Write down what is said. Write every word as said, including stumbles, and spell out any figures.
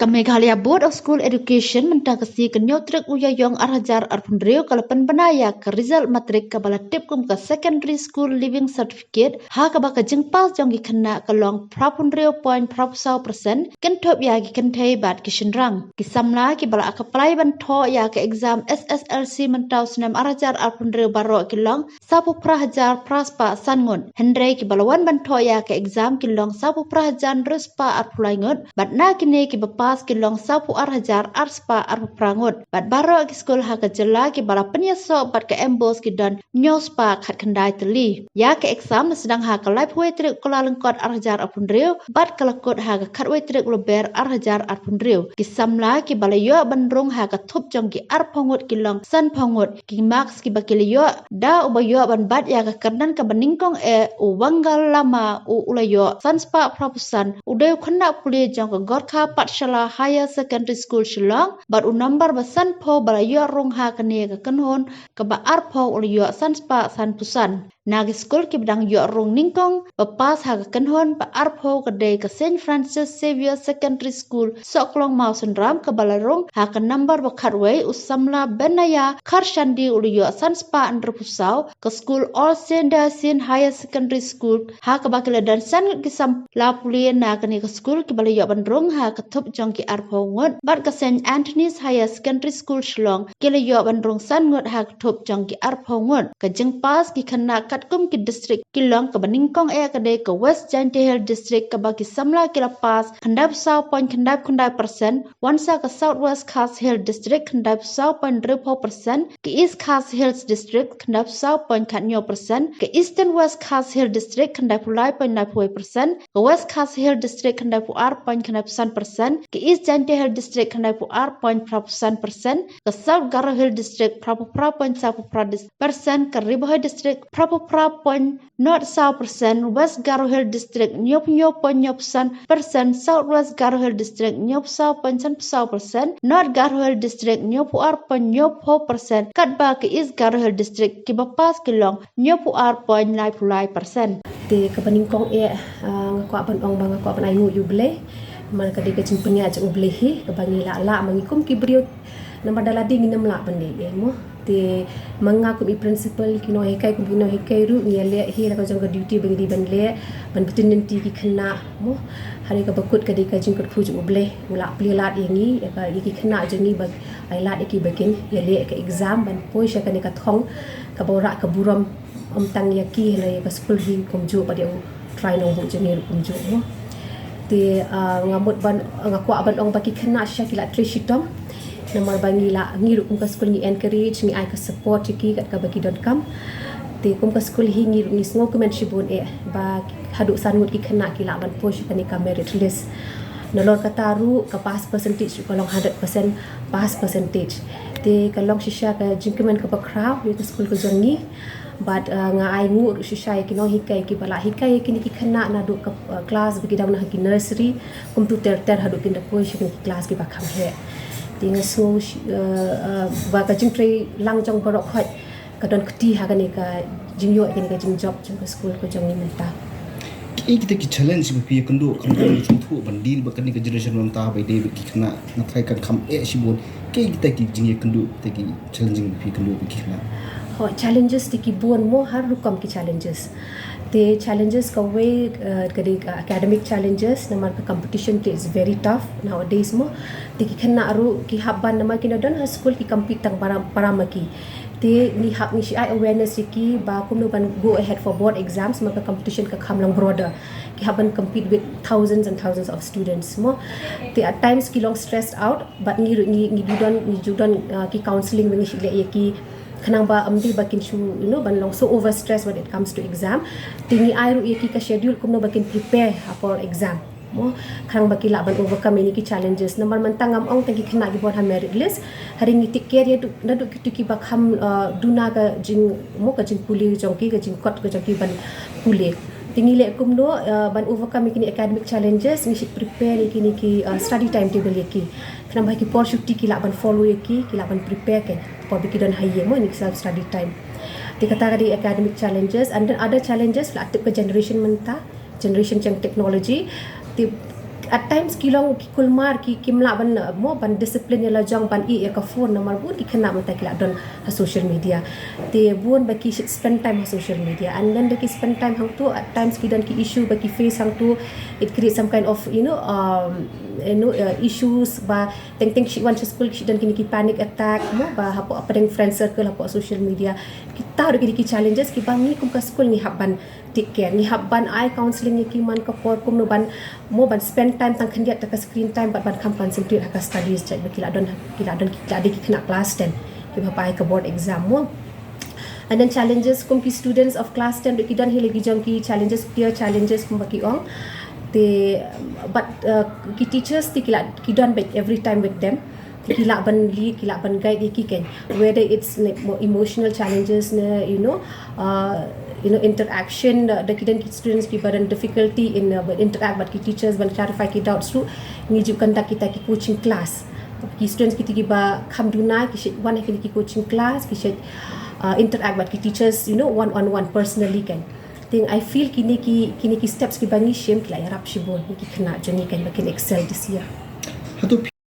Ka Meghalaya Board of School Education mynta ka sngi ka hynñiew tarik u Ïaïong ar hajar arphew hynriew ka la pynbna ïa ka result matric kaba la tip kum ka Secondary School Leaving Certificate, ha kaba ka jingpass jong ki khynnah ka long phraphew hynriew point phraphew saw percent, kynthup ïa ki kynthei bad ki shynrang. Ki samla kiba la apply ban thoh ïa ka exam S S L C mynta u snem ar hajar arphew hynriew baroh ki long sawphew phra hajar phra spah san ngut. Hynrei kiba la wan ban thoh ïa ka exam ki long sawphew phra hajar hynriew spah arphew lai ngut. Bad na kine kiba pass ki long sawphew ar hajar ar spah arphew phra ngut. Bad baroh ki skul ha ka jylla kiba la pynïasoh bad ka MBOSE ki don hynñiew spah khatkhyndai tylli. Ïa ka exam la sdang ha ka laiphew wei tarik u Kyllalyngkot ar hajar arphew hynriew bad ka la kut ha ka khatwei tarik u Lber ar hajar arphew hynriew. Ki samla kiba la ïoh ban rung ha ka thup jong ki arphew ngut ki long sanphew ngut. Ki marks kiba ki la ïoh, da uba ïoh ban bat ïa ka kyrdan kaba nyngkong eh u Wangal Lama u, u la ïoh san spah phraphew san, u dei u khynnah pule jong ka Gorkha Pathshala Higher Secondary School Shillong, bad u number ba sanphew ba la ïoh rung ha kane ka kynhun kaba arphew u la ïoh san spah sanphew san. Na ki skul kiba dang ïoh rung nyngkong ba pass ha ka kynhun ba arphew ka dei ka Saint Francis Xavier Secondary School, Sohklong Mawsynram, kaba la rung ha ka number ba khatwei u samla Benaya Kharshandi u la ïoh san spah hynriewphew saw. Ka skul All Saint Diocesan Higher Secondary School, ha kaba ki la don san ngut ki samla pule na kane ka skul kiba la ïoh ban rung ha ka thup jong ki arphew ngut, bad ka Saint Anthony's Higher Secondary School Shillong ki la ïoh ban rung san ngut ha ka thup jong ki arphew ngut. Ka jingpass ki khynnah katkum ki district ki long kaba nyngkong eh ka dei ka West Jaintia Hills District kaba ki samla ki la pass khyndaiphew saw point khyndaiphew khyndai percent, wan sa ka South West Khasi Hills District khyndaiphew saw point hynriewphew percent, ka East Khasi Hills District khyndaiphew saw point khathynñiew percent, ka Eastern West Khasi Hills District khyndaiphew lai point laiphew wei percent, ka West Khasi Hills District khyndaiphew ar point khyndaiphew san percent, ka East Jaintia Hills District khyndaiphew ar point phraphew san percent, ka South Garo Hills District phraphew phra point sawphew phra percent, ka Ri Bhoi District phraphew phra point not saw percent, West Garo Hills District hynñiewphew hynñiew point hynñiewphew san percent, South West Garo Hills District hynñiewphew saw point sanphew saw percent, North Garo Hills District hynñiewphew ar point hynñiewphew percent, katba ka East Garo Hills District kiba pass ki long hynñiewphew ar point laiphew lai percent. Te kaba nyngkong eh, ah, nga kwah ban ong ba nga kwah ban ai nguh ïa U Blei. Namar ka dei ka jingpynïaid jong U Blei hi, kaba ngi lah lah ma ngi kum ki briew. Namar da lade ngin ym lah ban leh ei mo. Te ma nga kum i principal, ki nonghikai kum ki nonghikai ruh, ngi ïaleh hi la ka jong ka duty ba ngi dei ban leh, ban btin lynti ki khynnah mo. Hynrei kaba kut ka dei ka jingkyrkhu jong U Blei, u la plie lad ïa ngi, ïa ka, ïa ki khynnah jong ngi ba ai lad ïa ki ba kin ïaleh ka exam ban poi sha kane ka thong kaba u rah ka burom, ym tang ïa ki hynrei ïa ka skul hi kumjuh bad ïa U Trai Nongbuh jong ngi ruh kumjuh mo. Te, ah, nga mut ban, nga kwah ban ong ba ki khynnah shisha ki la trei shitom. Namar ba ngi la, ngi ruh kum ka skul ngi encourage, ngi ai ka support ïa ki kat kaba ki donkam. Te kum ka skul hi ngi ruh ngi sngewkmen shibun eh ba haduh san ngut ki khynnah ki lah ban poi sha kane ka merit list. Nalor kata ruh ka pass percentage ruh ka long hundred percent pass percentage. Te ka long shisha ka jingkmen kaba khraw ïa ka skul ka jong ngi. Bad, uh, nga ai nguh ruh shisha ïa ki nonghikai kiba la hikai ïa kine ki khynnah naduh ka, uh, class ba ki dang na ha ki nursery, kumta ter ter haduh kin da poi sha kine ki class kiba kham heh. Te nga sngew shi-, uh, uh, ba ka jingtrei lang jong baroh khoit ka don kti ha kane ka jingïoh, kane ka jingjop jong ka skul ka jong ngi mynta. Ki kita ki challenge ba phi ïakynduh, khamtam ki jingthoh ban deal bad kane ka generation mynta ba dei bad ki khynnah, nga tharai kan kham eh shibun. Ki kita ki jingïakynduh, kita ki challenging ba phi ïakynduh bad ki khynnah. Oh, challenges te ki bun mo, har rukom ki challenges. Te challenges kawei, eh, ka dei ka academic challenges, namar ka competition te is very tough nowadays mo. Te ki khynnah ruh ki hap ban, namar ki na don ha skul ki compete tang para, para ma ki. Te ngi hap, ngi shu ai awareness ïa ki ba kumno ban go ahead for board exams, namar ka competition ka kham long broader. Ki hap ban compete with thousands and thousands of students mo. Te at times ki long stressed out, but ngi ruh ngi, ngi ju don, ngi ju don, uh, ki counselling ba ngi shu leh ïa ki khnang ba ym dei ba kin shu, you know, ban long so overstressed when it comes to exam. Te ngi ai ruh ïa ki ka schedule kumno ba kin prepare, uh, for exam mo, khnang ba ki lah ban overcome ïa ki challenges. Namar mynta ngam ong tang ki khynnah kiba wan ha merit list, hynrei ngi take care ïa naduh kito kiba kham, uh, duna ka jing, mo, ka jingpule jong ki, ka jingkot ka jong ki ban pule. Te ngi leh kumno, uh, ban overcome ïa kine academic challenges, ngi shu prepare ïa kine ki, uh, study timetable ïa ki, khnang ba ha ki por shuti ki lah ban follow ïa ki, ki lah ban prepare, ka por ba ki don ha ïing mo, ïa ki self study time. Te kata ka dei academic challenges, and then other challenges la tip ka generation mynta, generation jong technology. Te at times ki long ki kulmar, ki kim lah ban, mo, ban discipline ïa la jong ban ïeh ïa ka phone, namar bun ki khynnah mynta ki la don ha social media. Te bun ba ki spend time ha social media, and then da ki spend time hangto, at times ki don ki issue ba ki face hangto. It creates some kind of, you know, um, you know, uh, issues ba teng teng ki wan sha school ki don kine ki panic attack, mo, ba hapoh pdeng friend circle, hapoh social media. Kita ruh kine ki challenges kiba ngi kum ka school ngi hap ban take care, ngi hap ban ai counseling ïa ki man ka por, kumno ban, mo, ban spend time tang khyndiat da ka screen time bad ban kham concentrate ha ka studies, jait ba ki la don, ki la don, ki la dei ki khynnah class ten kiba hap ai ka board exam, mo. And then challenges kum ki students of class ten ruh ki don hi la ki jong ki challenges, peer challenges kumba ki ong. Te, but, uh, ki teachers te ki la, ki don beit every time with them. Ki lah ban lead, ki lah ban guide ïa ki, kan. Whether it's, like, more emotional challenges ne, you know, uh, you know, interaction, uh, da ki don ki students kiba don difficulty in, uh, ban interact bad ki teachers, ban clarify ki doubts ruh, ngi ju conduct kita ki coaching class. Ki students kita kiba kham duna ki shait wan ha kine ki coaching class, ki shait, uh, interact bad ki teachers, you know, one on one, personally, kan. Te I feel kine ki, kine ki steps kiba ngi shim ki la ïarap shibun ïa ki khynnah jong ngi, kan, ba kin excel this year. Hato